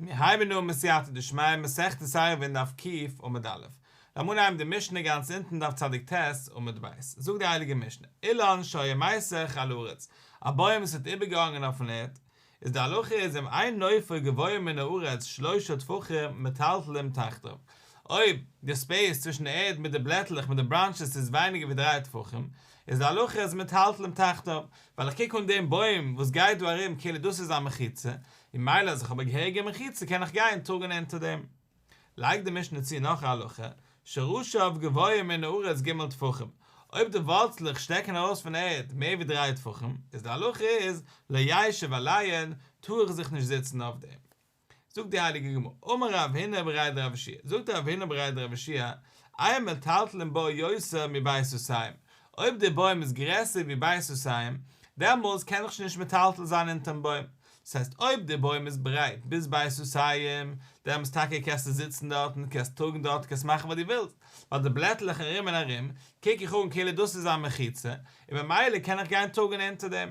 מיר הייבן אן בסייעתא דשמיא מסכת עירובין דף ק עמוד א'. לאמיר אנהייבן די משנה גאנץ אונטן דף צדיק ט' עמוד ב'. זאגט די הייליגע משנה, אילן שהיה מיסך על הארץ, א בוים וואס האט איבערגעהאנגען אויפן ערד, איז די הלכה איז אם אין נופו גבוה מן הארץ שלושה טפחים מטלטלים תחתיו, אויב די space צווישן די ערד מיט די בלעטלעך מיט די branches איז ווייניגער ווי דריי טפחים, איז די הלכה איז מטלטלים תחתיו, ווייל איך קוק אן דעם בוים וואס גייט דא ארום כאילו דאס איז א מחיצה, און מילא אז איך האב א געהעריגע מחיצה קען איך גיין טראגן אונטער דעם. לייגט די משנה צו נאך א הלכה, שרשיו גבוה מן הארץ ג' טפחים, אויב די ווארצלעך שטעקן ארויס פון ערד מער ווי דריי טפחים, איז די הלכה איז, לא ישב עליהן, טאר איך זיך נישט זיצן אויף דעם. זאגט די הייליגע גמרא, אמר רב הונא בריה דרב יהושע, זאגט רב הונא בריה דרב יהושע, אין מטלטלין בו יותר מבית סאתים, אויב די בוים איז גרעסער ווי בית סאתים, דעמאלס קען איך שוין נישט מטלטל זיין אונטערן בוים, דאס הייסט אויב די בוים איז ברייט ביז בית סאתים, דעמאלס טאקע קענסטו זיצן דארטן, קענסט טראגן דארט, קענסט מאכן וואס דו ווילסט, ווייל די בלעטלעך ארום און ארום קוק איך אן כאילו דאס איז א מחיצה, און ממילא קען איך גיין טראגן אונטער דעם.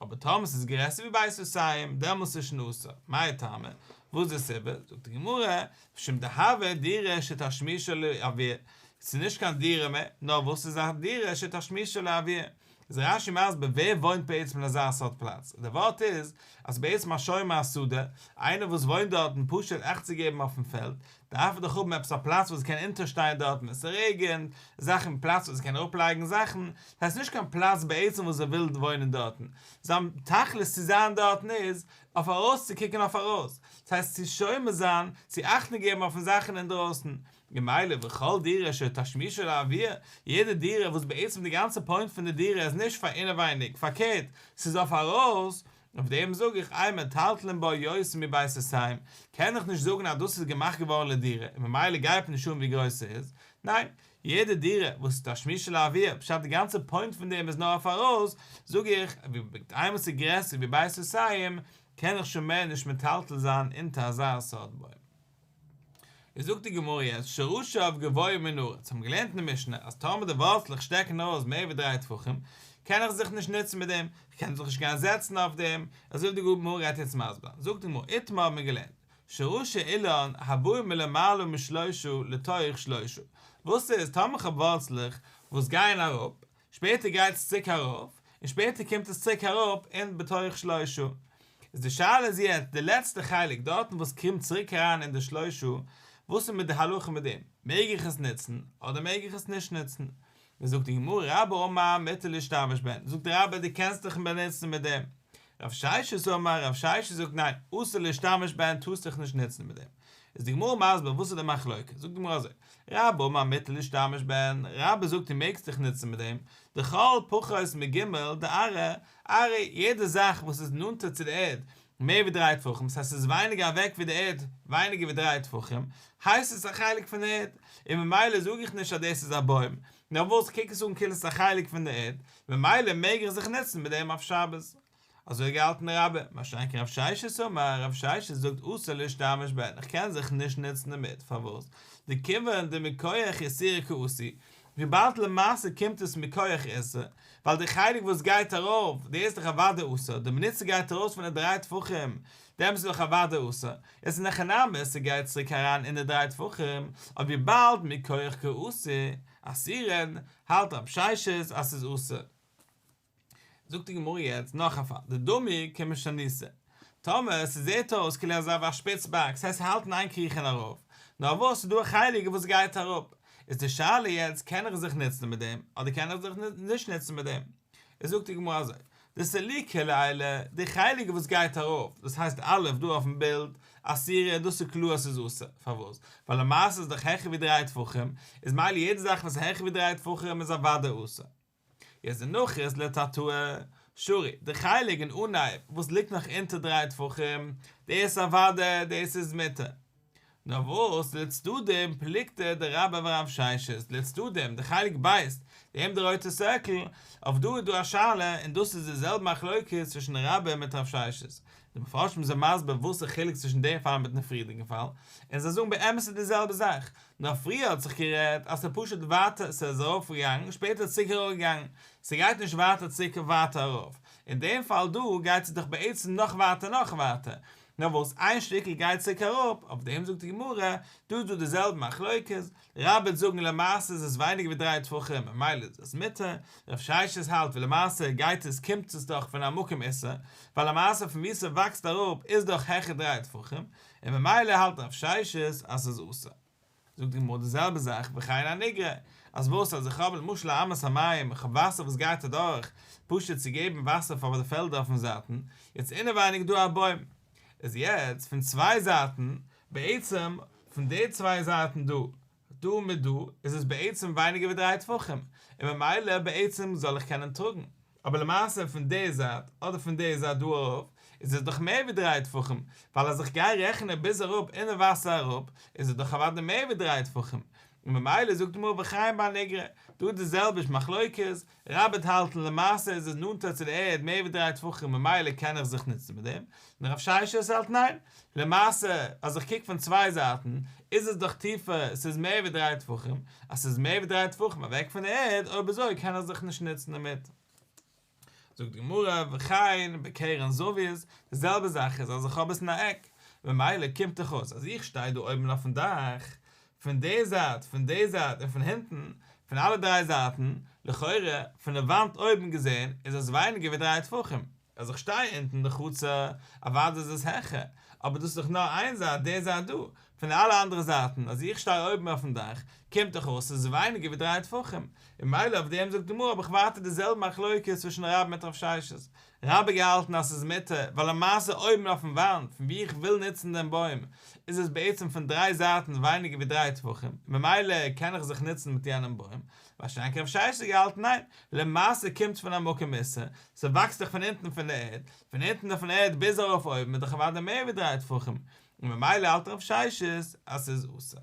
אבער טאמער ס'איז גרעסער ווי בית סאתים, דעמאלס איז שוין אסור. מאי טעמא? וואס איז די סיבה? זאגט די גמרא, משום דהוה דירה שתשמישה לאויר, ס'איז נישט קיין דירה מער, נאר וואס איז א דירה שתשמישה לאויר? איז רש"י מסביר ווער וואוינט בעצם אין אזא סארט פלאץ, די ווארט איז אז בעצם א שומר השדה, איינער וואס וואוינט דארטן פשוט אכט צו געבן אויפן פעלד, דארף ער דאך האבן עפעס א פלאץ וואס ער קען אונטערשטיין דארטן ווען ס'רעגענט, זאכן פלאץ וואס ער קען אראפלייגן זאכן, ס'הייסט נישט קיין פלאץ בעצם וואס ער וויל וואוינען דארטן, זיין תכלית צו זיין דארטן איז אויף ארויסצוקוקן אויף ארויס, ס'הייסט צו שומר זיין, צו אכטונג געבן אויפן זאכן אינדרויסן, ממילא וכל דירה שתשמישה לאויר, יעדע דירה וואס בעצם די גאנצע point פון די דירה איז נישט פאר אינעווייניג, פארקערט, ס'איז אויף ארויס, אויף דעם זאג איך אין מטלטלין בו יותר מבית סאתים, קען איך נישט זאגן אז דאס איז געמאכט געווארן לדירה און ממילא גייט נישט אן ווי גרויס ס'איז, ניין, יעדע דירה וואס איז תשמישה לאויר, פשט די גאנצע point פון דעם איז נאר אויף ארויס, זאג איך, איינמאל ס'איז גרעסער ווי בית סאתים, קען איך שוין מער נישט מטלטל זיין אונטער אזא סארט בוים. איז זאגט די גמרא יעצט שרשיו גבוה מן הארץ, האבן געלערנט אין די משנה אז טאמער די ווארצלעך שטעקן ארויס מער ווי דריי טפחים, קען איך זיך נישט נוצן מיט דעם, איך קען זיך נישט גיין זעצן אויף דעם, אזוי ווי די גמרא גייט יעצט מסביר זיין, זאגט די גמרא, איתמר האבן מיר געלערנט, שרשי אילן הבאים מלמעלה משלושה לתוך שלושה, וואס איז טאמער איך האב ווארצלעך וואס גייען אראפ, שפעטער גייט עס צוריק ארויף, און שפעטער קומט עס צוריק אראפ אין בתוך שלושה. איז די שאלה איז יעצט, די לעצטע חלק דארטן וואס קומט צוריק אריין אין די שלושה, וואס איז מיט די הלכה מיט דעם? מעג איך עס נוצן, אדער מעג איך עס נישט נוצן? זאגט די גמרא רבה אמר מותר להשתמש בהן, זאגט רבה דו קענסט דיך באנוצן מיט דעם. רב ששת אמר, רב ששת זאגט ניין, אסור להשתמש בהן טארסט דיך נישט נוצן מיט דעם. איז די גמרא מסביר וואס איז די מחלוקת, זאגט די גמרא אזוי, רבה אמר מותר להשתמש בהן, רבה זאגט דו מעגסט דיך נוצן מיט דעם, דכל פחות מג' דארעא ארעא, יעדע זאך וואס איז נאנטער צו די ערד מער ווי דריי טפחים, ס'הייסט ס'איז ווייניגער אוועק ווי די ערד ווייניגער ווי דריי טפחים, הייסט עס א חלק פון די ערד, און ממילא זאג איך נישט אז דאס איז א בוים, נאר וואס קוק עס אן כאילו עס איז א חלק פון די ערד, ממילא מעג איך זיך נוצן מיט דעם אויף שבת. אזוי האט געהאלטן רבה, מה שאין כן רב ששת אמר, רב ששת זאגט אסור להשתמש בהן, איך קען זיך נישט נוצן דערמיט, פארוואס? דכיוון דמכח איסורא קאתי, וויבאלד למעשה קומט עס מכח איסור, ווייל די חלק וואס גייט ארויף, די איז דאך אוודאי אסור, די מינוט ס'גייט ארויס פון די דריי טפחים, דעמאלטס איז דאך אוודאי אסור, עס איז אין הכי נמי ס'גייט צוריק אריין אין די דריי טפחים, אבער וויבאלד מכח קאתי, אסורין, האלט רב ששת אז ס'איז אסור. זאגט די גמרא יעצט נאך א פאל, דדמי כמשיניתא, טאמער ס'זעהט אויס כאילו אזא ווי א שפיץ בארג, ס'הייסט ס'האלט אין איין קריכן ארויף, נאר וואס ס'איז דא א חלק וואס גייט אראפ, איז די שאלה יעצט קען איך זיך נוצן מיט דעם, אדער קען איך זיך נישט נוצן מיט דעם? איז זאגט די גמרא אזוי, דסליקא לעילא, די חלק וואס גייט ארויף, דאס הייסט א' דא אויפן בילד, אסירא, דאס איז קלאר אז ס'איז אסור, פארוואס? ווייל למעשה איז דאך העכער ווי דריי טפחים, איז מילא יעדע זאך וואס איז העכער ווי דריי טפחים איז אוודאי אסור. יעצט דנחית לתתאי שרי, די חלק אין אנהייב וואס ליגט נאך אונטער דריי טפחים, דאס אוודאי, דאס איז מותר. נאר וואס לצדדים פלוגתא דרבה ורב ששת, לצדדים, די חלק ב', דעם די רויטע circle, אויף דא איז דא א שאלה, און דאס איז די זעלבע מחלוקת צווישן רבה מיט רב ששת. די מפרשים זענען מסביר וואס איז חילוק צווישן דעם פאל מיטן פריערדיגן פאל, און זיי זאגן באמת איז די זעלבע זאך, נאר פריער האט זיך גערעדט אז ס'איז פשוט ווייטער ס'איז ארויף געגאנגען שפעטער צוריק אראפ געגאנגען, ס'גייט נישט ווייטער צוריק ווייטער ארויף, אין דעם פאל דא גייט עס דאך בעצם נאך ווייטער נאך ווייטער. נאר וואס איין שטיקל גייט צוריק אראפ, אויף דעם זאגט די גמרא, דא איז דא די זעלבע מחלוקת, רבה וועט זאגן למעשה איז עס ווייניגער ווי דריי טפחים ממילא איז עס מותר, רב ששת האלט ווי למעשה גייט עס קומט עס דאך פון א מקום איסור, ווייל למעשה פון ווי ס'וואקסט אראפ איז דאך העכער דריי טפחים, און ממילא האלט רב ששת אז ס'איז אסור. זאגט די גמרא די זעלבע זאך וכן אניגרא, אז וואס אז איך האב למשל א אמת המים, איך האב וואסער וואס גייט אדורך, פשוט צו געבן וואסער פאר די פעלדער אויפן זייטן, יעצט אינעווייניג איז דא א בוים, איז יעצט פון צוויי זייטן, בעצם פון די צוויי זייטן דא, דא מיט דא, איז עס בעצם ווייניגער ווי דריי טפחים, און ממילא בעצם זאל איך קענען טראגן. אבער למעשה פון די זייט אדער פון די זייט דא ארויף איז עס דאך מער ווי דריי טפחים, ווייל אז איך גיי רעכענען ביז אראפ אינעם וואסער אראפ איז עס דאך אוודאי מער ווי דריי טפחים, און ממילא זאגט די גמרא וכן באניגרא, דא די זעלבע מחלוקת, רבה וועט האלטן למעשה איז עס נאנטער צו די ערד מער ווי דריי טפחים ממילא קען איך זיך נוצן מיט דעם, און רב ששת האלט ניין, למעשה אז איך קוק פון צוויי זייטן איז עס דאך טיפער, ס'איז מער ווי דריי טפחים, אז ס'איז מער ווי דריי טפחים אוועק פון די ערד, אויב אזוי קען ער זיך נישט נוצן דערמיט. זאגט די גמרא, וכן בקרן זווית, די זעלבע זאך איז אז איך האב עס אין א עק, ממילא קומט דאך אויס אז איך שטיי דא אויבן אויפן דאך, פון די זייט, פון די זייט און פון הינטן, פון אלע דריי זייטן, לכאורה, פון די וואנט אויבן געזען, איז עס ווייניגער ווי דריי טפחים. אז איך שטיי אונטן אין די חצר, אוודאי איז עס העכער, אבער דאס איז דאך נאר איין זייט, די זייט דא, פון אלע אנדערע זייטן, אז איך שטיי אויבן אויפן דאך, קומט דאך אויס ס'איז ווייניגער ווי דריי טפחים, און ממילא אויף דעם זאגט די גמרא האב איך ווייטער די זעלבע מחלוקת צווישן רבה מיט רב ששת, רבה האט געהאלטן אז ס'איז מותר, ווייל למעשה אויבן אויפן וואנט, פון וואו איך וויל נוצן דעם בוים, איז עס בעצם פון דריי זייטן ווייניגער ווי דריי טפחים, ממילא קען איך זיך נוצן מיט יענעם בוים, מה שאין כן רב ששת האט געהאלטן ניין, למעשה קומט פון א מקום איסור, ס'וואקסט דאך פון אונטן פון די ערד, פון אונטן פון די ערד ביז ארויף אויבן איז דאך אוודאי מער ווי דריי טפחים, און ממילא האלט רב ששת אז ס'איז אסור.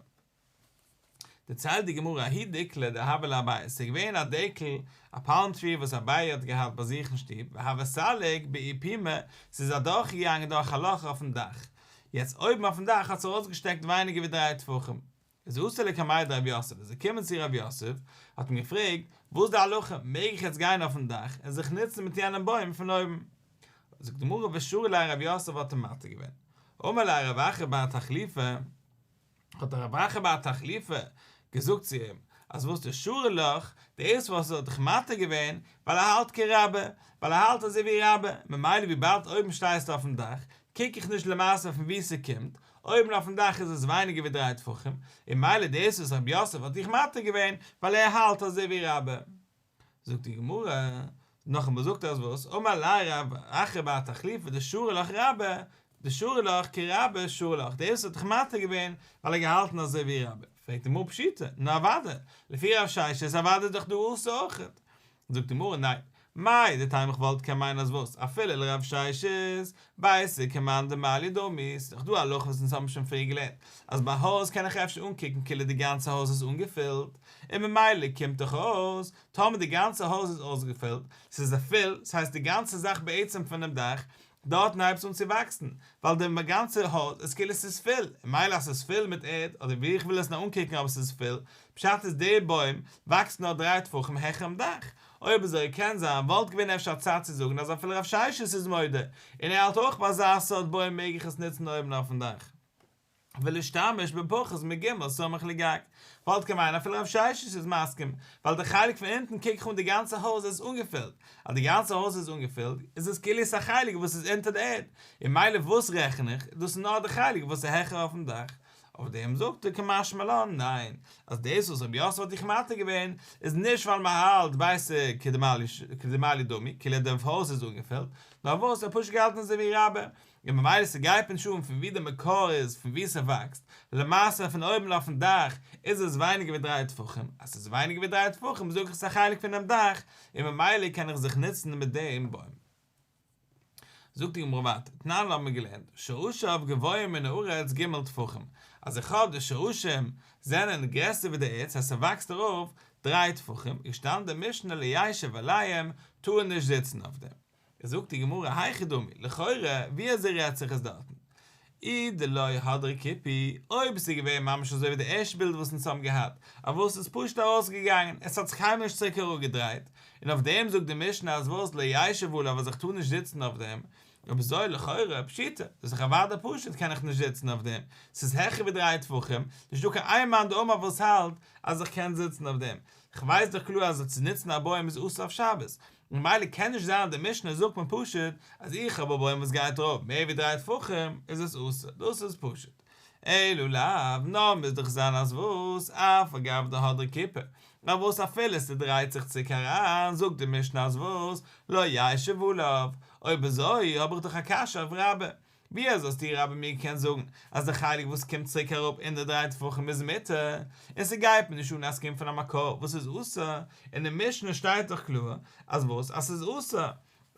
דערציילט די גמרא ההוא דיקלא דהוה ליה אביי, ס'איז געווען א דקל, א פאלם טרי וואס אביי האט געהאט ביי זיך אין שטוב, והוה סליק באי פומא, ס'איז אדורכגעגאנגען דורך א לאך אויפן דאך, יעצט אויבן אויפן דאך האט עס ארויסגעשטעקט ווייניגער ווי דריי טפחים, איז אתא לקמיה דרב יוסף, איז ער געקומען צו רב יוסף, האט אים געפרעגט, וואס איז די הלכה, מעג איך יעצט גיין אויפן דאך און זיך נוצן מיט יענעם בוים פון אויבן? זאגט די גמרא ושרי ליה רב יוסף האט אים מתיר געווען. אמר ליה רב אחא בר תחליפא, האט רב אחא בר תחליפא געזאגט צו אים, אז וואס דשרי לך, דאס וואס ער האט דיך מתיר געווען, ווייל ער האלט כרבה, ווייל ער האלט אזוי ווי רבה, ממילא וויבאלד אויבן שטייסטו אויפן דאך, קוק איך נישט למעשה פון וואו ס'קומט, אויבן אויפן דאך איז עס ווייניגער ווי דריי טפחים, און ממילא דאס וואס רב יוסף האט דיך מתיר געווען, ווייל ער האלט אזוי ווי רבה. זאגט די גמרא, נאכאמאל זאגט ער אז וואס, אמר ליה רב אחא בר תחליפא דשרי לך רבה, דשרי לך כרבה שרי לך, דאס האט דיך מתיר געווען ווייל ער האט געהאלטן אזוי ווי רבה, פרעגט די גמרא פשיטא, נו אוודאי, לפי רב ששת איז אוודאי דאך דא אסור אויכעט. זאגט די גמרא ניין, מהו דתימא איך וואלט קען מיינען אז וואס אפילו לרב ששת ביתא כמאן דמליא דמי, ס'איז דאך דא א הלכה וואס אונז האבן שוין פריער געלערנט אז ביי הויז קען איך אפשר אנקוקן כאילו די גאנצע הויז איז אנגעפילט, און ממילא קומט דאך אויס טאמער די גאנצע הויז איז אויסגעפילט, ס'איז א פול, ס'הייסט די גאנצע זאך בעצם פונעם דאך, דארטן הייבט עס אן צו וואקסן, ווייל די גאנצע הויז איז כאילו ס'איז פול, און ממילא אז ס'איז פול מיט ערד, אדער ווי איך וויל עס נאר אנקוקן אבער ס'איז פול, פשט איז די בוים וואקסט נאר דריי טפחים העכערן דאך, אויב אזוי קען זיין וואלט געווען אפשר א צד צו זאגן אז אפילו רב ששת איז מודה, און ער האלט אויך ביי אזא סארט בוים מעג איך עס נוצן אויבן אויפן דאך. ולישתמש בפחות מג' סמוך לגג, וואלט געמיינט אפילו רב ששת איז מסכים, ווייל די חלק פון אונטן קוק איך אן די גאנצע הויז איז אנגעפילט, אז די גאנצע הויז איז אנגעפילט איז עס כאילו עס איז א חלק וואס איז אונטער די ערד, און ממילא וואס רעכן איך, דאס איז נאר די חלק וואס איז העכער אויפן דאך, אויף דעם זאגט ער קא משמע לן ניין, אז דאס וואס רב יוסף האט דיך מתיר געווען איז נישט ווייל מען האלט ביתא כדמליא דמי, כאילו די הויז איז אנגעפילט, נאר וואס ער האט פשוט געהאלטן אזוי ווי רבה, און ממילא ס'גייט נישט אן פון ווי די מקור איז פון ווי ס'וואקסט, למעשה פון אויבן אויפן דאך איז עס ווייניגער ווי דריי טפחים, אז ס'איז ווייניגער ווי דריי טפחים זאג איך ס'איז א חלק פונעם דאך, און ממילא קען איך זיך נוצן מיט דעם בוים. זאגט די גמרא ווייטער, תנן האבן מיר געלערנט, שרשיו גבוהים מן הארץ ג' טפחים, אז איך האב די שרשים זענען גרעסער ווי די ערד, ס'הייסט ס'וואקסט ארויף דריי טפחים, איז געשטאנען די משנה לא ישב עליהם, טאר נישט זיצן אויף דעם. זאגט די גמרא היכי דמי, לכאורה ווי אזוי רעדט זיך עס דארטן? אי דלא הדרא כיפי, אויב עס איז געווען ממש אזוי ווי די ערשטע בילד וואס אונז האבן געהאט, אויף וואס איז פשוט ארויסגעגאנגען, עס האט זיך קיינמאל נישט צוריק אראפגעדרייט, און אויף דעם זאגט די משנה אז וואס לא ישב עליו אז איך טאר נישט זיצן אויף דעם, אויב אזוי לכאורה פשיטא, דאס איז דאך אוודאי פשוט קען איך נישט זיצן אויף דעם, ס'איז העכער ווי דריי טפחים, נישט דא קיין איין מאן דאמר וואס האלט אז איך קען זיצן אויף דעם, כ'ווייס דאך קלאר אז צו נוצן א בוים איז אסור אויף שבת, ממילא קען נישט זיין די משנה זאגט מיר פשוט אז איך האב א בוים וואס גייט ארויף מער ווי דריי טפחים איז עס אסור, דאס איז פשוט. אלא לאו, נאר מוז דאך זיין אז וואס, אף על גב דהדרא כיפי, נאר וואס אפילו ס'דרייט זיך צוריק אריין, זאגט די משנה אז וואס, לא ישב עליו, אויב אזוי האב איך דאך א קשיא אויף רבה, ווי אזוי האסטו רבה מיר געקענט זאגן אז די חלק וואס קומט צוריק אראפ אין די דריי טפחים איז מותר, און ס'גייט מיר נישט אן אז ס'קומט פון א מקור וואס איז אסור, אין די משנה שטייט דאך קלאר אז וואס, אז ס'איז אסור.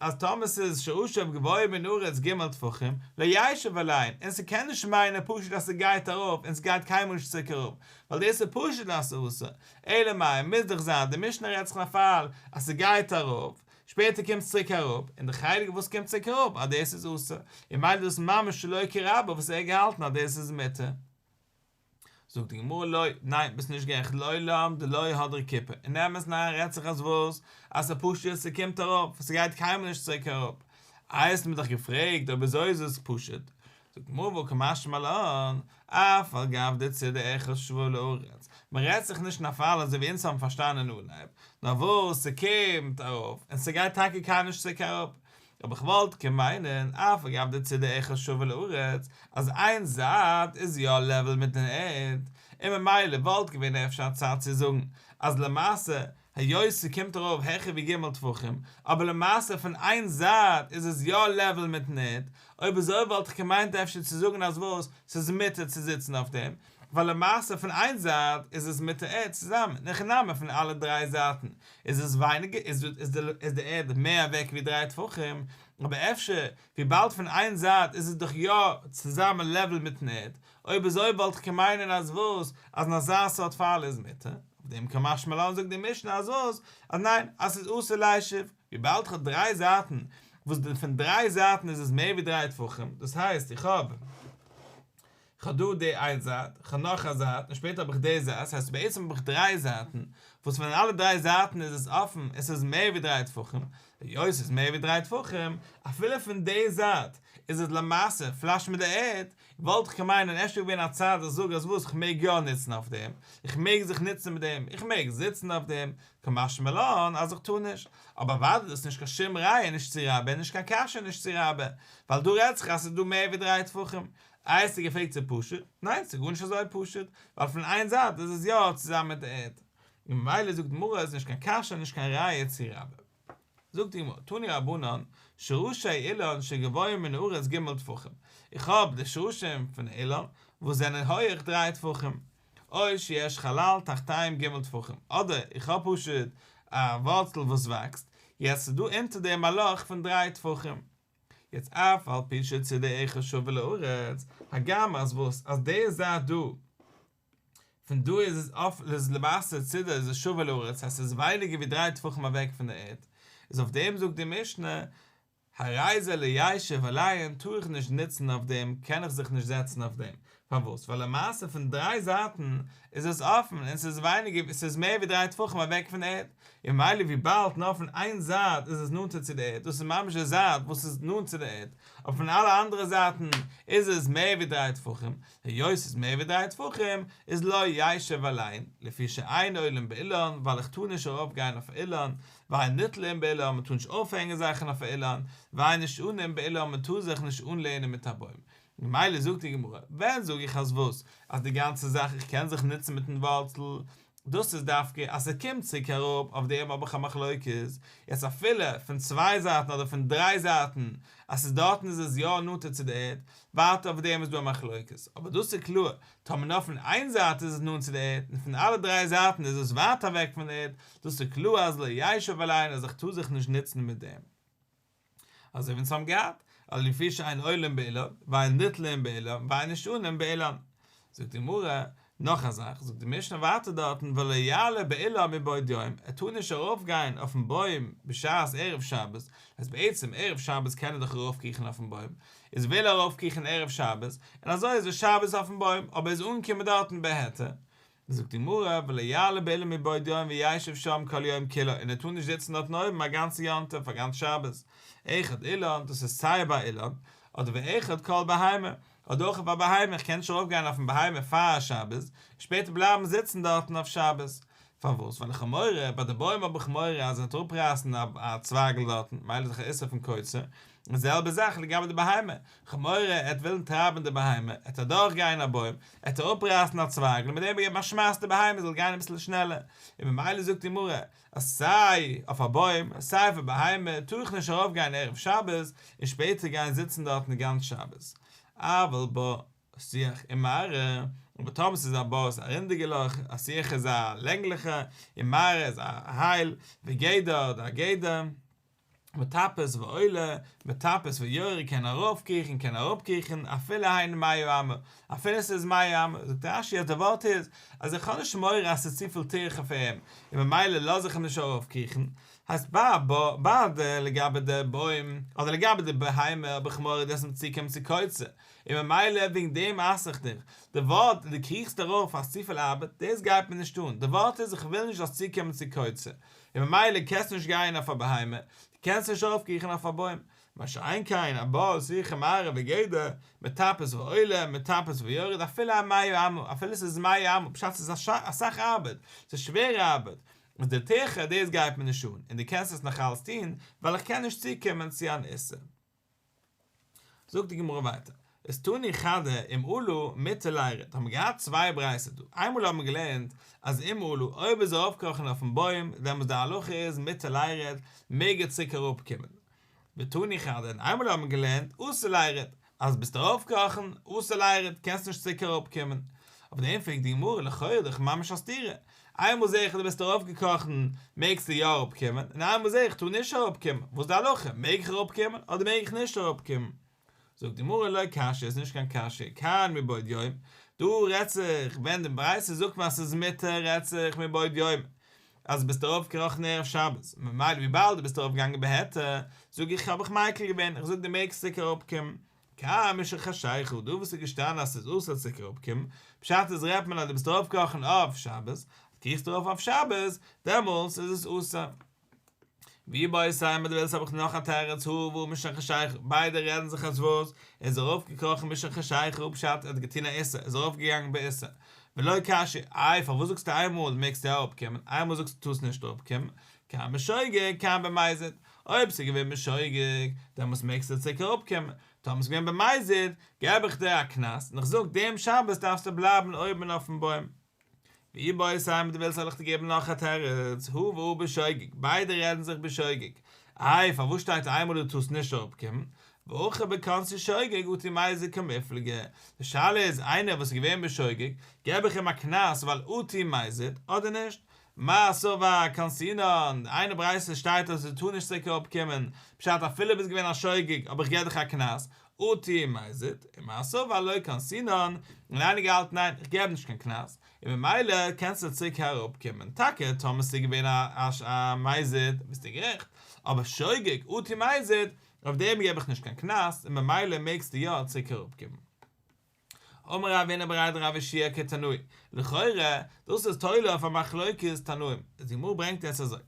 אז טאמער ס'איז שרשיו גבוה מן הארץ ג' טפחים, לא ישב עליהן, און ס'קען נישט מיינען פשוט אז ס'גייט ארויף און ס'גייט קיינמאל נישט צוריק אראפ, ווייל דאס איז פשוט אז ס'איז אסור, אלא מאי מוז דאך זיין די משנה רעדט זיך אין א פאל אז ס'גייט ארויף, שפעטער קומט עס צוריק אראפ, און די חלק וואס קומט צוריק אראפ אז דאס איז אסור, און ממילא דאס ממש שלא כרבה וואס ער האט געהאלטן אז דאס איז מותר. זאגט די גמרא לא, ניין ביסט נישט גערעכט לעולם דלא הדרא כיפי, אין אמת'ן אריין רעדט זיך אז וואס? אז ס'פשוט ס'קומט ארויף, ס'גייט קיינמאל נישט צוריק אראפ, איי האסט מיר דאך געפרעגט אויב אזוי איז עס פשוט, זאגט די גמרא והא קא משמע לן, אף על גב דצידו אחד שוה לארץ, מ'רעדט זיך נישט אין א פאל אזוי ווי אונז האבן פארשטאנען אין אנהייב, נאר וואס ס'קומט ארויף און ס'גייט טאקע קיינמאל נישט צוריק אראפ, אבער איך וואלט קען מיינען, אף על גב דצידו אחד שווה לארץ, אז איין זייט איז יא לעוועל מיטן ערד, און ממילא וואלט געווען אפשר א צד צו זאגן אז למעשה היות ס'קומט ארויף העכער ווי ג' טפחים, אבער למעשה פון איין זייט איז עס יא לעוועל מיטן ערד, אויב אזוי וואלט איך געמיינט אפשר צו זאגן אז וואס, ס'איז מותר צו זיצן אויף דעם, ווייל למעשה פון איין זייט איז עס מיט די ערד צוזאמען, אין הכי נמי פון אלע דריי זייטן איז עס ווייניגער איז די ערד מער אוועק ווי דריי טפחים, אבער אפשר וויבאלד פון איין זייט איז עס דאך יא צוזאמען לעוועל מיטן ערד, אויב אזוי וואלט איך קען מיינען אז וואס אז אין אזא סארט פאל איז מותר, אויף דעם קא משמע לן זאגט די משנה אז וואס אז ניין אז ס'איז אסור לישב, וויבאלד כ'האב דריי זייטן וואס פון דריי זייטן איז עס מער ווי דריי טפחים, דאס הייסט איך האב. כ'האב דא די איין זייט, כ'האב נאך א זייט, און שפעטער האב איך די זייט, ס'הייסט בעצם האב איך דריי זייטן, וואס פון אלע דריי זייטן איז עס אפן, עס איז מער ווי דריי טפחים, היות עס איז מער ווי דריי טפחים, אפילו פון די זייט איז עס למעשה פלאש מיט די ערד, וואלט איך געמיינט און אפשר געווען א צד איך זאג אז וואס כ'מעג יא נוצן אויף דעם, איך מעג זיך נוצן מיט דעם, איך מעג זיצן אויף דעם, קא משמע לן אז איך טאר נישט, אבער אוודאי דאס איז נישט קיין שום ראיה נישט צו רבה און נישט קיין קשיא נישט צו רבה, ווייל דא רעדט זיך אז ס'איז דא מער ווי דריי טפחים, איי האסטו געפרעגט ס'איז פשוט? ניין ס'איז גארנישט אזוי פשוט, ווייל פון איין זייט איז עס יא צוזאמען מיט די ערד, און ממילא זאגט די גמרא איז נישט קיין קשיא און נישט קיין ראיה צו רבה. זאגט די גמרא, תנו רבנן, שרשי אילן שגבוה מן הארץ ג' טפחים, איך האב די שרשים פון אילן וואס זענען הויעך דריי טפחים, או שיש חלל תחתיהם ג' טפחים, אדער איך האב פשוט א ווארצל וואס וואקסט, יעצט איז דא אונטער דעם א לאך פון דריי טפחים. יעצט אף על פי שצידו אחד שווה לארץ, הגם אז וואס אז די זייט דא, פון דא איז עס אויף איז למעשה צידו איז עס שווה לארץ הייסט עס איז ווייניגער ווי דריי טפחים אוועק פון די ערד, איז אויף דעם זאגט די משנה, הרי זה לא ישב עליהן טאר איך נישט נוצן אויף דעם קען איך זיך נישט זעצן אויף דעם, פארוואס ווייל למעשה פון דריי זייטן איז עס אפן און ס'איז ווייניגער ס'איז מער ווי דריי טפחים אוועק פון די ערד, און ממילא וויבאלד נאר פון איין זייט איז עס נאנטער צו די ערד דאס איז ממש די זייט וואס איז נאנט צו די ערד, אבער פון אלע אנדערע זייטן איז עס מער ווי דריי טפחים, היות ס'איז מער ווי דריי טפחים איז לא ישב עליהן, לפי שאין עולין באילן ווייל איך טאר נישט ארויף גיין אויף א אילן, ואין נתלין באילן מען טאר נישט אויפהענגען זאכן אויף א אילן, ואין נשענין באילן מען טאר זיך נישט אנלענען מיט א בוים. ממילא זאגט די גמרא, ווען זאג איך אז וואס? אז די גאנצע זאך איך קען זיך נוצן מיטן ווארצל, דאס איז דווקא אז ס'קומט צוריק אראפ, אויף דעם האב איך א מחלוקת, יעצט אפילו פון צוויי זייטן אדער פון דריי זייטן, אז ס'איז דארטן איז עס יא נאנטער צו די ערד, ווייטער אויף דעם איז דא א מחלוקת, אבער דאס איז קלאר, טאמער נאר פון איין זייט איז עס נאנט צו די ערד, און פון אלע דריי זייטן איז עס ווייט אוועק פון די ערד, דאס איז קלאר אז לא ישב עליהן אז איך טאר זיך נישט נוצן מיט דעם. אזוי ווי אונז האבן געהאט, אז לפי שאין עולין באילן, ואין נתלין באילן, ואין נשענין באילן. זאגט די גמרא, נאך א זאך, זאגט די משנה ווייטער דארטן, ולא יעלה באילן מבעוד יום, ער טאר נישט ארויפגיין אויפן בוים בשעת ערב שבת, אז בעצם ערב שבת קען ער דאך ארויפקריכן אויפן בוים, איז וויל ער ארויפקריכן ערב שבת, און אזוי איז ער שבת אויפן בוים, אבער ער איז אנגעקומען דארטן בהיתר. זאגט די גמרא, ולא יעלה באילן מבעוד יום וישב שם כל היום כולו, און ער טאר נישט זיצן דארטן אויבן א גאנצע יום טוב, א גאנץ שבת. אחד אילן, דאס איז סיי ביי אילן, אדער ואחד כל בהמה, אדער אויך אויף א בהמה, איך קען נישט ארויפגיין אויפן בהמה פאר שבת, און שפעטער בלייבן זיצן דארטן אויף שבת. פארוואס? ווייל איך האב מורא, ביי די בוים האב איך מורא אז ער וועט אראפרייסן א צווייגל דארטן, מילא איז דאך א איסור פון קוצר, די זעלבע זאך לגבי די בהמה, איך האב מורא ער וועט ווילן טרייבן די בהמה, ער וועט אדורכגיין א בוים, ער וועט אראפרייסן א צווייגל און מיט דעם געבן א שמייס די בהמה זאל גיין אביסל שנעלער, און ממילא זאגט די גמרא אז סיי אויף א בוים סיי אויף א בהמה טאר איך נישט ארויפגיין ערב שבת און שפעטער גיין זיצן דארטן גאנץ שבת, אבל בור שיח ומערה, אבער טאמער ס'איז א בור איז א רונדיגע לאך, א שיח איז א לענגליכע, און מערה איז א הייל, וגדר אדער א גדר. מטפס ועולה, מטפס ויורד קען ארויפקריכן קען אראפקריכן, אפילו הן מאה אמה, אפילו ס'איז מאה אמה, זאגט רש"י אז די ווארט איז אז איך האב נישט מורא אז ס'איז צופיל טירחה פאר אים, און ממילא לאז איך אים נישט ארויפקריכן, הייסט ביי ביי די לגבי די בוים, אדער לגבי די בהמה האב איך מורא דאס וועט צוקומען צו קוצר, און ממילא וועגן דעם אסר איך דיך, די ווארט דו קריכסט ארויף האסט צופיל ארבעט, דאס גייט מיר נישט אן, די ווארט איז איך וויל נישט זאלסט צוקומען צו קוצר, און ממילא קענסטו נישט גיין אויף א בהמה, דו קענסט נישט ארויפקריכן אויף א בוים, מה שאין כן א בור שיח ומערה וגדר, מטפס ועולה, מטפס ויורד, אפילו הן מאה אמה, אפילו ס'איז מאה אמה, פשט ס'איז אסאך ארבעט, ס'איז שווערע ארבעט, איז די טירחה דאס גייט מיר נישט אן, און דו קענסט עס נאכאלץ טון, ווייל איך קען נישט צוקומען צו אן איסור. זאגט די גמרא ווייטער, איז תני חדא אם עלה מותר לירד, האבן מיר געהאט צוויי ברייתות דא, איינמאל האבן מיר געלערנט אז אם עלה, אויב איז ער ארויפגעקראכן אויפן בוים, דעמאלטס די הלכה איז מותר לירד, מעג ער צוריק אראפקומען. ותני חדא, און איינמאל האבן מיר געלערנט אסור לירד, אז ביסט ארויפגעקראכן, אסור לירד, קענסט נישט צוריק אראפקומען. אויף דעם פרעגט די גמרא, לכאורה דאך ממש א סתירה, איינמאל זעה איך אז דו ביסט ארויפגעקראכן מעגסטו יא אראפקומען, און איינמאל זעה איך טאר נישט אראפקומען, וואס איז די הלכה, מעג איך אראפקומען אדער מעג איך נישט אראפקומען? זאגט די גמרא לא קשיא, איז נישט קיין קשיא, כאן מבעוד יום, דא רעדט זיך ווען די ברייתא זאגט מיר אז ס'איז מותר רעדט זיך מבעוד יום, אז ביסט ארויפגעקראכן ערב שבת, ממילא וויבאלד דו ביסט ארויפגעגאנגען בהיתר, זאג איך האב איך מיקל געווען, איך זאג דו מעגסט צוריק אראפקומען, כאן משחשיכה, דא וואס איז געשטאנען אז ס'איז אסור צוריק אראפקומען, פשט איז רעדט מען אז דו ביסט ארויפגעקראכן אויף שבת, קריכסט ארויף אויף שבת, דעמאלטס איז עס אסור. ואיבעית אימא דו ווילסט האב איך נאך א תירוץ הא והא משחשיכה, ביידע רעדן זיך אז וואס, ער איז ארויפגעקראכן משחשיכה, פשט ער האט געטון א איסור, ער איז ארויפגעגאנגען באיסור. ולא קשיא, איי פארוואס זאגסטו איינמאל מעגסטו אראפקומען, איינמאל זאגסטו טארסט נישט אראפקומען, כאן בשוגג כאן במזיד, אויב ס'איז געווען בשוגג, דעמאלטס מעגסטו צוריק אראפקומען, טאמער ס'איז געווען במזיד, געב איך דיר א קנס, און איך זאג דעם שבת דארפסטו בלייבן אויבן אויפן בוים. ואיבעית אימא דו ווילסט זאל איך דיר געבן נאך א תירוץ, הא והא בשוגג, ביידע רעדן זיך בשוגג, איי פארוואס שטייט איינמאל דו טארסט נישט אראפקומען, והכא בקנסו שוגג אטו מזיד קמיפלגי, די שאלה איז איינער וואס איז געווען בשוגג, געב איך אים א קנס ווייל אטו מזיד, אדער נישט? מר סבר קנסינן, די איינע ברייתא שטייט אז דו טאר נישט צוריק אראפ קומען, פשט אפילו ביסט געווען א שוגג אבער איך געב דיך א קנס, אטו מזיד, און מר סבר לא קנסינן, און איינער געהאלטן ניין איך געב נישט קיין קנס, און ממילא קענסטו צוריק אראפ קומען, טאקע טאמער ס'איז געווען א מזיד ביסטו גערעכט, אבער שוגג אטו מזיד, אויף דעם געב איך נישט קיין קנס, און ממילא מעגסטו יא צוריק אראפ קומען. אמר רב הונא בריה דרב יהושע כתנאי, לכאורה דאס איז תולה אויף א מחלוקת תנאים, איז די גמרא ברענגט עס אזוי,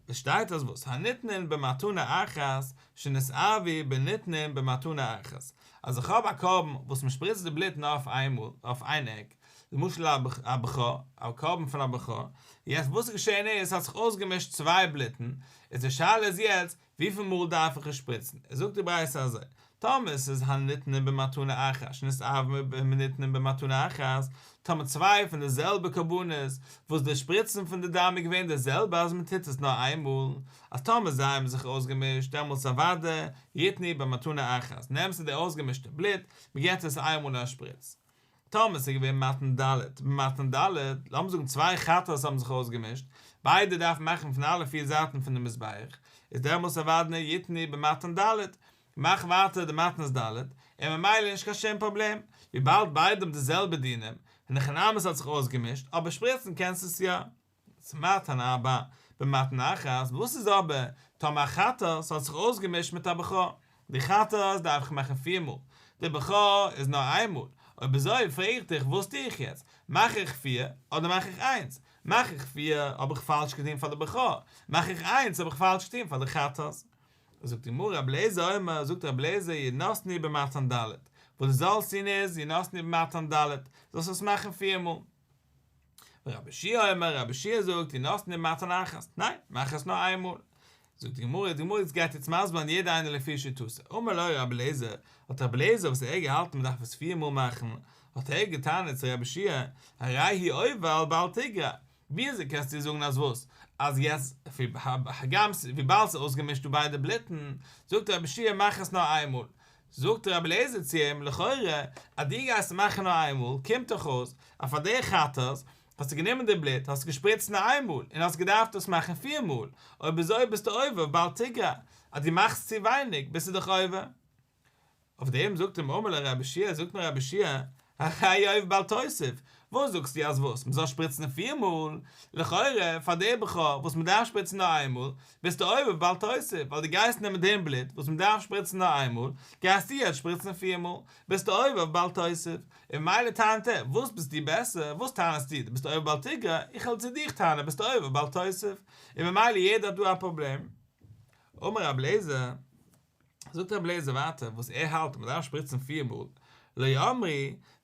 עס שטייט אז וואס, הניתנין במתנה אחת שנתערבו בניתנין במתנה אחת, אז איך האב א קרבן וואס מען שפריצט די בלוט נאר אויף איין מאל, אויף איין עק, למשל א בכור, א קרבן פון א בכור, יעצט וואס איז געשען איז, ס'האט זיך אויסגעמישט צוויי בלוטן, איז די שאלה איז יעצט, וויפיל מאל דארף איך עס שפריצן? זאגט די ברייתא אזוי, טאמער עס איז הניתנין במתנה אחת שנתערבו בניתנין במתנה אחת, טאמער צוויי פון די זעלבע קרבנות וואס די שפריצן פון די דם איז געווען די זעלבע אז מען טוט עס נאר איין מאל, אז טאמער זיי האבן זיך אויסגעמישט דעמאלטס אוודאי יתנו במתנה אחת, נעמסטו די אויסגעמישטע בלוט, מען געבט עס איין מאל א שפריץ. טאמער ס'איז געווען מתנה ד' במתנה ד', לאמיר זאגן צוויי חטאות האבן זיך אויסגעמישט, ביידע דארפן מאכן פון אלע פיר זייטן פון די מזבח, איז דעמאלס אוודאי יתנו במתנה ד', מאך ווייטער די מתנות ד', און ממילא נישט קיין שום פראבלעם, וויבאלד ביידע האבן די זעלבע דינים, אין הכי נמי ס'האט זיך אויסגעמישט, אבער שפריצן קענסטו עס יא. מתנה ארבע במתנה אחת, וואס איז אבער טאמער א חטאת האט זיך אויסגעמישט מיט א בכור? די חטאת דארף איך מאכן פיר מאל, די בכור איז נאר איין מאל, אויב אזוי פרעג איך דיך וואס טו איך יעצט? מאך איך פיר אדער מאך איך איינס? מאך איך פיר האב איך פאלש געטון פאר די בכור, מאך איך איינס האב איך פאלש געטון פאר די חטאת. זאגט די גמרא רבי אליעזר אומר, זאגט רבי אליעזר ינתנו במתן ד', וואס דו זאלסט טון איז ינתנו במתן ד', זאלסט עס מאכן פיר מאל. ורבי יהושע אומר, רבי יהושע זאגט ינתנו במתן אחת, ניין, מאך עס נאר איין מאל. זאגט די גמרא, די גמרא גייט יעצט מסביר זיין יעדע איינער לפי שיטתו, אמר לו רבי אליעזר, האט רבי אליעזר וואס ער האט געהאלטן מען דארף עס פיר מאל מאכן, האט ער געטענה'ט צו רבי יהושע, הרי הוא עובר על בל תגרע, וויאזוי קענסטו זאגן אז וואס? אז יעצט, הגם וויבאלד ס'איז אויסגעמישט דא ביידע בלוטן, זאגט רבי יהושע מאך עס נאר איין מאל, זאגט רבי אליעזר צו אים, לכאורה אז דו גייסט מאכן נאר איין מאל, קומט דאך אויס אז פאר די חטאת האסטו גענומען די בלוט, האסט געשפריצט נאר איין מאל, און האסט געדארפט דאס מאכן פיר מאל, אויב אזוי ביסטו עובר בל תגרע, אז דו מאכסט צו ווייניג ביסטו דאך עובר. אויף דעם זאגט אים אמר לו רבי יהושע, זאגט אים רבי יהושע, הרי הוא עובר בל תוסיף, וואס זאגסטו אז וואס, מ'זאל שפריצן פיר מאל? לכאורה פאר די בכור וואס מ'דארף שפריצן נאר איין מאל, ביסטו עובר בל תוסיף, ווייל דו גייסט נעמען דעם בלוט וואס מ'דארף שפריצן נאר איין מאל, גייסטו יעצט שפריצן פיר מאל, ביסטו עובר בל תוסיף, און ממילא טענה'ט ער, וואס ביסטו בעסער, וואס טענה'סטו, דו ביסט עובר בל תגרע, איך וועל צו דיך טענה'ן ביסטו עובר בל תוסיף, און ממילא יעדער האט דא א פראבלעם. אמר רבי אליעזר. זאגט רבי אליעזר ווייטער וואס ער האלט אז מען דארף שפריצן פיר מאל, לא אמרו,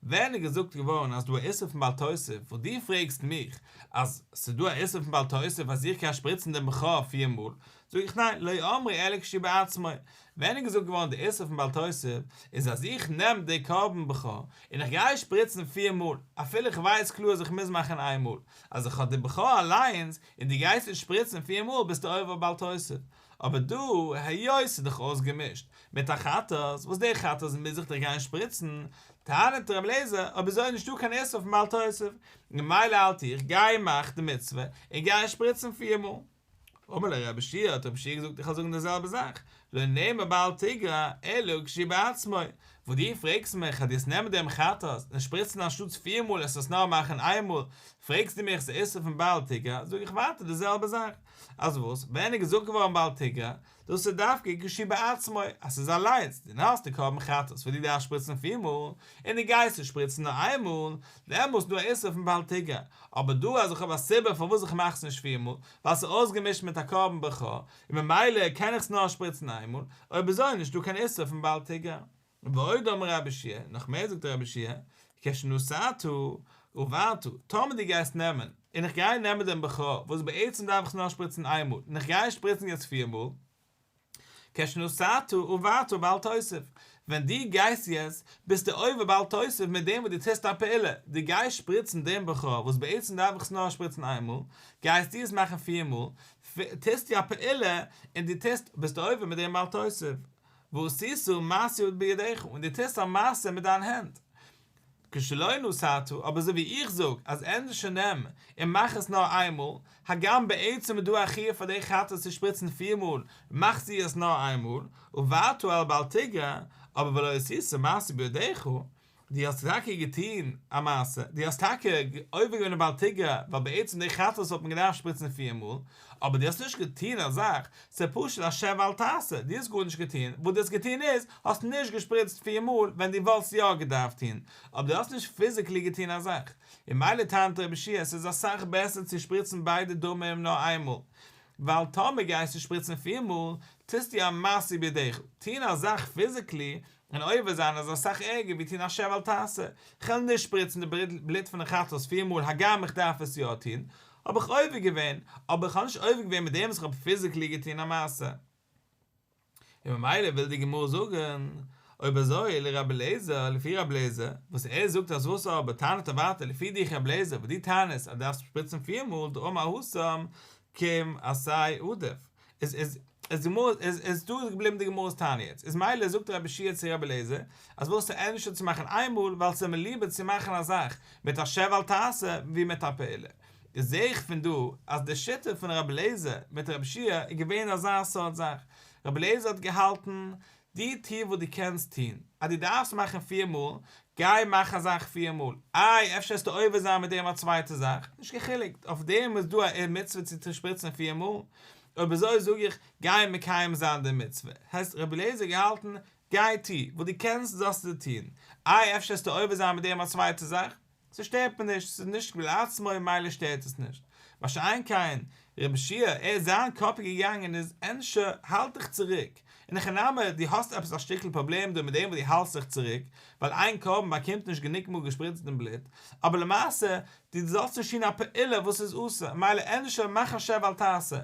ווען איז געזאגט געווארן אז דא א איסור פון בל תוסיף, וואס דו פרעגסט מיך אז ס'איז דא א איסור פון בל תוסיף אז איך גיי שפריצן דעם בכור פיר מאל, זאג איך ניין, לא אמרו אלא כשהוא בעצמו, ווען איז געזאגט געווארן די איסור פון בל תוסיף, איז אז איך נעם די קרבן בכור און איך גיי שפריצן פיר מאל, אפילו איך ווייס קלאר אז איך מוז מאכן איין מאל, אז איך האב די בכור אליינס און דו גייסט עס שפריצן פיר מאל ביסטו עובר בל תוסיף, אבער דא, היות ס'איז דאך אויסגעמישט מיט א חטאת, וואס די חטאת מוז איך דאך גיין שפריצן, טענה'ט ר' אליעזר, אויב אזוי איז נישטא קיין איסור פון בל תוסיף, ממילא האלט איך, גיי מאך די מצוה, און גיי שפריצן פיר מאל. אמר לו רבי יהושע, האט רבי יהושע געזאגט איך וועל זאגן די זעלבע זאך, לא נאמר בל תגרע, אלא כשהוא בעצמו, וואס דו פרעגסט מיך אז דו וועסט נעמען דעם חטאת און שפריצן אנשטאטס פיר מאל עס עס נאר מאכן איין מאל, פרעגסטו מיך ס'איז איסור פון בל תגרע, זאג איך ווייטער די זעלבע זאך. אז וואס? ווען איז געזאגט געווארן בל תגרע? דאס איז דווקא כשהוא בעצמו, אז ס'איז אליינס, דו האסט די קרבן חטאת וואס דו דארפסט שפריצן פיר מאל, און דו גייסט עס שפריצן נאר איין מאל, דעמאלס איז דא א איסור פון בל תגרע, אבער דא אז איך האב א סיבה פארוואס איך מאך עס נישט פיר מאל, ווייל ס'איז אויסגעמישט מיט א קרבן בכור, און ממילא קען איך עס נאר שפריצן איין מאל, אויב אזוי איז נישטא קיין איסור פון בל תגרע. ועוד אמר רבי יהושע, נאך מער זאגט רבי יהושע, כשנתת עברת, טאמער דו גייסט נעמען, און איך גיי נעמען דעם בכור, וואס בעצם דארף איך עס נאר שפריצן איין מאל, און איך גיי שפריצן יעצט פיר מאל, כשנתת עברת בל תוסיף, ווען דו גייסט יעצט, ביסטו עובר בל תוסיף מיט דעם וואס דו טוסט א פעולה, דו גייסט שפריצן דעם בכור, וואס בעצם דארף איך עס נאר שפריצן איין מאל, גייסטו עס מאכן פיר מאל, טוסטו א פעולה, און דו טוסט, ביסטו עובר מיט דעם בל תוסיף. ועשית מעשה בידיך, און דו טוסט א מעשה מיט דיין הענט. כשלא נתת, אבער אזוי ווי איך זאג אז ענדערש נעם און מאך עס נאר איין מאל, הגם בעצם איז דא א חיוב פאר די חטאת צו שפריצן פיר מאל, מאכסטו עס נאר איין מאל, עברת על בל תגרע, אבער ולא עשית מעשה בידיך, דו האסט טאקע געטון א מעשה, דו האסט טאקע עובר געווען בל תגרע, ווייל בעצם די חטאת וואלט מען געדארפט שפריצן פיר מאל, אבער דו האסט נישט געטון א זאך, ס'איז פשוט א שב ואל תעשה, דו האסט גארנישט געטון, וואס דו האסט געטון איז, האסט נישט געשפריצט פיר מאל ווען דו וואלסט יא געדארפט טון, אבער דו האסט נישט פיזיקלי געטון א זאך. און ממילא טענה'ט רבי יהושע עס איז אסאך בעסער צו שפריצן ביידע דמים נאר איינמאל, ווייל טאמער גייסטו שפריצן פיר מאל, טוסטו א מעשה בידיך, טון א זאך פיזיקלי און עובר זיין איז אסאך ערגער ווי טון א שב ואל תעשה, כ'וועל נישט שפריצן די בלוט פון די חטאת פיר מאל הגם איך דארף עס יא טון, האב איך עובר געווען, אבער איך האב נישט עובר געווען מיט דעם וואס איך האב פיזיקלי געטון א מעשה. און ממילא וויל די גמרא זאגן, אויב אזוי לרבי אליעזר, לפי רבי אליעזר, וואס ער זאגט אז וואס אבער טענה'ט ער ווייטער לפי דיך רבי אליעזר וואס דו טענה'סט אז דארפסט שפריצן פיר מאל דאמר התם קום עשה עדיף, איז איז איז די גמרא איז איז דא געבליבן די גמרא'ס טענה יעצט איז מילא זאגט רבי יהושע צו רבי אליעזר אז וואס איז ענדערשער צו מאכן איין מאל ווייל ס'איז מיר ליבער צו מאכן א זאך מיט א שב ואל תעשה ווי מיט א פעולה איז זעה איך פון דא אז די שיטה פון רבי אליעזר מיט רבי יהושע איז געווען אזא סארט זאך רבי אליעזר האט געהאלטן דו טו וואס דו קענסט טון, אז דו דארפסט מאכן פיר מאל, גיי מאך א זאך פיר מאל, איי אפשר וועסטו עובר זיין מיט דעם א צווייטע זאך, נישט קיין חילוק, אויף דעם איז דא א מצוה צו שפריצן פיר מאל, אויב אזוי זאג איך, גיי מקיים זיין די מצוה, הייסט רבי אליעזר געהאלטן. גיי טו, וואס דו קענסט זאלסטו טון, איי אפשר וועסטו עובר זיין מיט דעם א צווייטע זאך? ס'שטערט מיר נישט, ס'איז נישט לעצמו ממילא שטערט עס נישט. מה שאין כן רבי יהושע, ער זיין קאפ איז געגאנגען איז ענדערש האלט דיך צוריק, אין הכי נמי דו האסט עפעס א שטיקל פראבלעם דא מיט דעם וואס דו האלטסט זיך צוריק, ווייל איין קרבן באקומט נישט גענוג מאל געשפריצט דעם בלוט, אבער למעשה דו זאלסט נישט טון א פעולה וואס איז אסור, ממילא ענדערש מאך א שב ואל תעשה.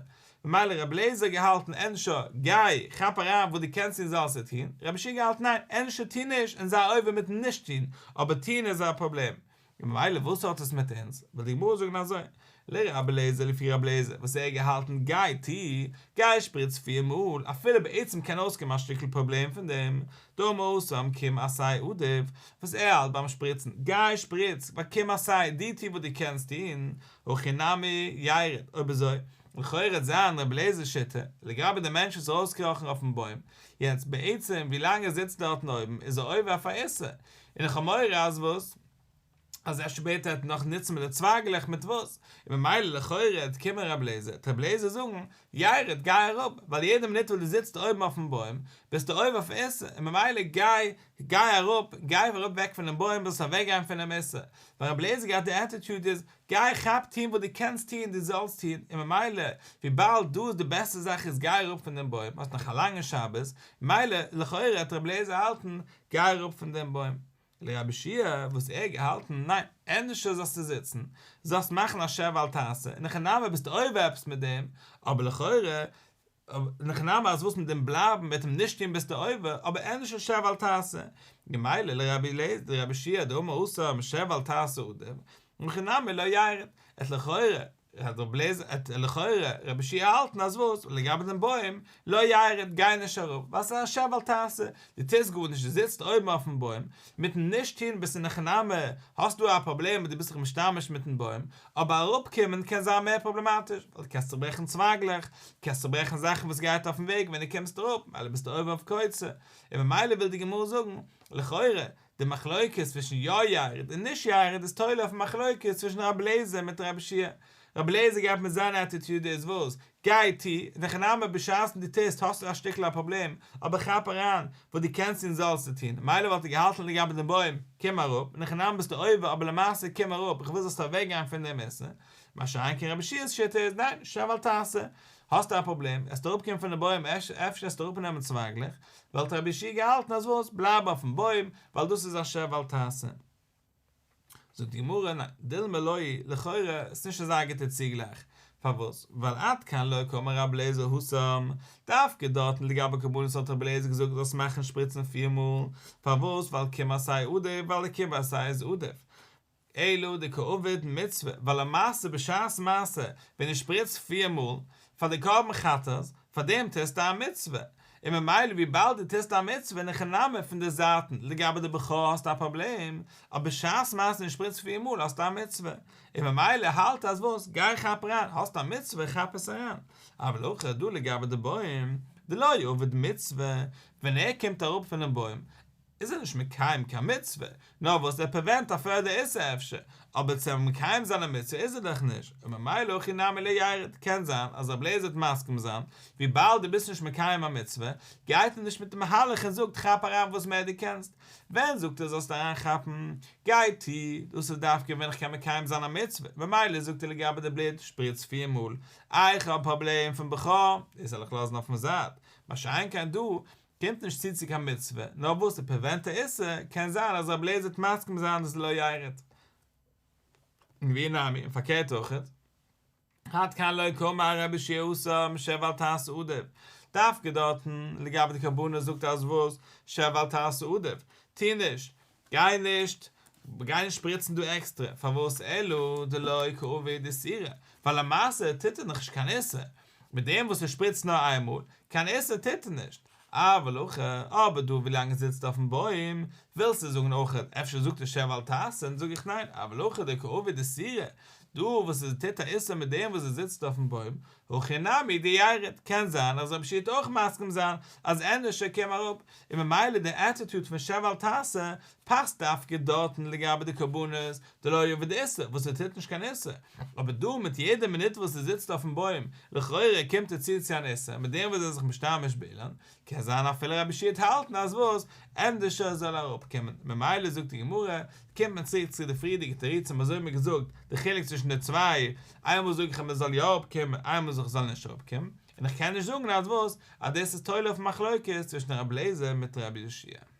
ממילא רבי אליעזר האט געהאלטן ענדערש גיי כאפ אריין וואס דו קענסט טון זאלסטו טון, רבי יהושע געהאלטן ניין ענדערש טו נישט און זיי עובר מיטן נישט טון, אבער טון איז א פראבלעם. און ממילא וואס האט עס מיט אונז? וויל די גמרא זאגן אזוי, לרבי אליעזר לפי רבי אליעזר וואס ער האט געהאלטן גיי טו, גיי שפריץ פיר מאל, אפילו בעצם קען אויסקומען א שטיקל פראבלעם פון דעם, דאמר התם קום עשה עדיף, וואס ער האלט ביים שפריצן, גיי שפריץ, ווייל קום עשה, דו טו וואס דו קענסט טון, הכי נמי ירד, אויב אזוי, לכאורה וועט זיין רבי אליעזר'ס שיטה, לגבי די מענטש וואס איז ארויסגעקראכן אויפן בוים, יעצט בעצם ווי לאנג ער זיצט דארטן אויבן איז ער עובר אויף א איסור, און איך האב מורא אז וואס? אז אפשר שפעטער וועט ער נאך נוצן מיט די צווייגלעך מיט וואס, און ממילא לכאורה וועט קומען רבי אליעזר, וועט רבי אליעזר זאגן, ירד גיי אראפ, ווייל יעדע מינוט וואס דו זיצט אויבן אויפן בוים, ביסטו עובר אויף איסור, און ממילא גיי, גיי אראפ, גיי אראפ וועק פונעם בוים זאלסט אוועק גיין פונעם איסור, ווייל רבי אליעזר געהאט די עטיטוד איז, גיי כאפ טון וואס דו קענסט טון דו זאלסט טון, און ממילא וויבאלד דא איז די בעסטע זאך איז גיי אראפ פון דעם בוים, האסט נאך א לאנגע שבת, ממילא לכאורה וועט רבי אליעזר האלטן, גיי אראפ פון דעם בוים. לרבי יהושע וואס ער האט געהאלטן, ניין, ענדערשער זאלסטו זיצן, זאלסט מאכן א שב ואל תעשה, אין הכי נמי ביסטו עובר עפעס מיט דעם, אבער לכאורה, אין הכי נמי אז וואס מיט דעם בלייבן מיט דעם נישט טון ביסטו עובר, אבער ענדערשער שב ואל תעשה, ממילא לרבי אליעזר, לרבי יהושע דאמר התם שב ואל תעשה עדיף, אין הכי נמי לא ירד, עט לכאורה, האט רבי אליעזר, עט לכאורה רבי יהושע האלטן אז וואס, לגבי דעם בוים, לא ירד, גיי נישט אראפ, ווייל ס'איז א שב ואל תעשה, דו טוסט גארנישט, דו זיצט אויבן אויפן בוים, מיטן נישט טון ביסטו אין הכי נמי, האסט דא א פראבלעם אז דו ביסט זיך משתמש מיטן בוים, אבער אראפקומען קען זיין מער פראבלעמאטיש, ווייל דו קענסט צוברעכן צווייגלעך, קענסט צוברעכן זאכן וואס גייט אויפן וועג ווען דו קומסט אראפ, ממילא ביסטו עובר אויף קוצר, און ממילא וויל די גמרא זאגן, לכאורה, די מחלוקת צווישן יא ירד און נישט ירד איז תולה אויפן מחלוקת צווישן רבי אליעזר מיט רבי יהושע. רבי אליעזר גייט מיט זיין עטיטוד איז וואס? גיי טו, אין הכי נמי בשעת'ן דו טוסט האסטו א שטיקל א פראבלעם, אבער כאפ אריין, וואס דו קענסט טון זאלסטו טון, מילא וואלט ער געהאלטן לגבי דעם בוים, קום אראפ, אין הכי נמי ביסטו עובר אבער למעשה קום אראפ, איך וויל זאלסט אוועק גיין פון דעם איסור, מה שאין כן רבי יהושע'ס שיטה איז ניין, שב ואל תעשה, האסטו א פראבלעם, עסטו אראפקומען פון די בוים אפשר עסטו אראפנעמען צווייגלעך, וואלט רבי יהושע געהאלטן אז וואס, בלייב אויפן בוים, ווייל דאס איז א שב ואל תעשה. זאגט די גמרא, ניין, דילמא לא, לכאורה איז נישט אזא גוטע צוגלייך, פארוואס? ווייל עד כאן לא קאמר רבי אליעזר התם, דווקא דארטן לגבי קרבנות האט רבי אליעזר געזאגט זאלסט מאכן שפריצן פיר מאל, פארוואס? ווייל קום עשה עדיף, ווייל די קום עשה איז עדיף, אלא דקא עביד מצוה, ווייל למעשה בשעת מעשה ווען דו שפריצט פיר מאל פאר די קרבן חטאת, פאר דעם טוסטו א מצוה, און ממילא וויבאלד דו טוסט א מצוה אין הכי נמי פון די זייטן לגבי די בכור האסטו א פראבלעם, אבער בשעת מעשה ווען דו שפריצט פיר מאל האסטו א מצוה, און ממילא האלט אז וואס, גיי כאפ אריין, האסט א מצוה כאפ עס אריין, אבל הכא דא לגבי די בוים, דלא עביד מצוה, ווען ער קומט אראפ פונעם בוים, איז ער נישט מקיים קיין מצוה, נאר וואס ער prevent א further איסור אפשר, אבער צו מקיים זיין א מצוה איז ער דאך נישט, און ממילא הכי נמי לא ירד, קען זיין אז רבי אליעזר וועט מסכים זיין, וויבאלד דו ביסט נישט מקיים א מצוה, גייט ער נישט מיט די מהלך און זאגט כאפ אריין וואס מער דו קענסט, ווען זאגט ער זאלסט אריין כאפן, גיי טו, דאס איז דווקא ווען איך קען מקיים זיין א מצוה, ממילא זאגט ער לגבי די בלוט, שפריץ פיר מאל, איי איך האב א פראבלעם פון בכור, דאס זאל איך לאזן אויפן זייט, מה שאין כן דא, קומט נישט צו צו קיין מצוה, נאר וואס ער prevent א איסור, קען זיין אז רבי אליעזר וועט מסכים זיין אז לא ירד. און ואי נמי, און פארקערט אויכעט, עד כאן לא קאמר רבי יהושע התם שב ואל תעשה עדיף, דווקא דארטן לגבי די קרבנות זאגט ער אז וואס, שב ואל תעשה עדיף, טו נישט, גיי נישט, גיי נישט שפריצן דא עקסטרע, פארוואס אלא דלא קא עביד איסורא, ווייל למעשה טוט ער נאך נישט קיין איסור, מיט דעם וואס ער שפריצט נאר איינמאל, קיין איסור טוט ער נישט, אבל הכא, אבער דא ווילאנג ער זיצט אויפן בוים, ווילסטו זאגן אויך אפשר זאגט ער שב ואל תעשה, זאג איך ניין, אבל הכא דקא עביד איסורא, דא וואס ער טוט א איסור מיט דעם וואס ער זיצט אויפן בוים, הכי נמי דירד, קען זיין אז רבי יהושע וועט אויך מסכים זיין אז ענדערשער קום אראפ, און ממילא די עטיטוד פון שב ואל תעשה פאסט דווקא דארטן לגבי די קרבנות דלא עביד איסור וואס ער טוט נישט קיין איסור, אבער דא מיט יעדע מינוט וואס ער זיצט אויפן בוים לכאורה קומט ער צו צו אן איסור מיט דעם וואס ער איז זיך משתמש באילן, קען זיין אפילו רבי יהושע וועט האלטן אז וואס, ענדערשער זאל ער אראפקומען, ממילא זאגט די גמרא, קומט מען צוריק צו די פריערדיגע תירוצים אזוי האט מען געזאגט די חילוק צווישן די צוויי, איינמאל זאג איך אז מען זאל יא אראפקומען איינמאל זאג איך זאל נישט אראפקומען, און איך קען נישט זאגן אז וואס, אז דאס איז תולה אויף מחלוקת צווישן רבי אליעזר מיט רבי יהושע.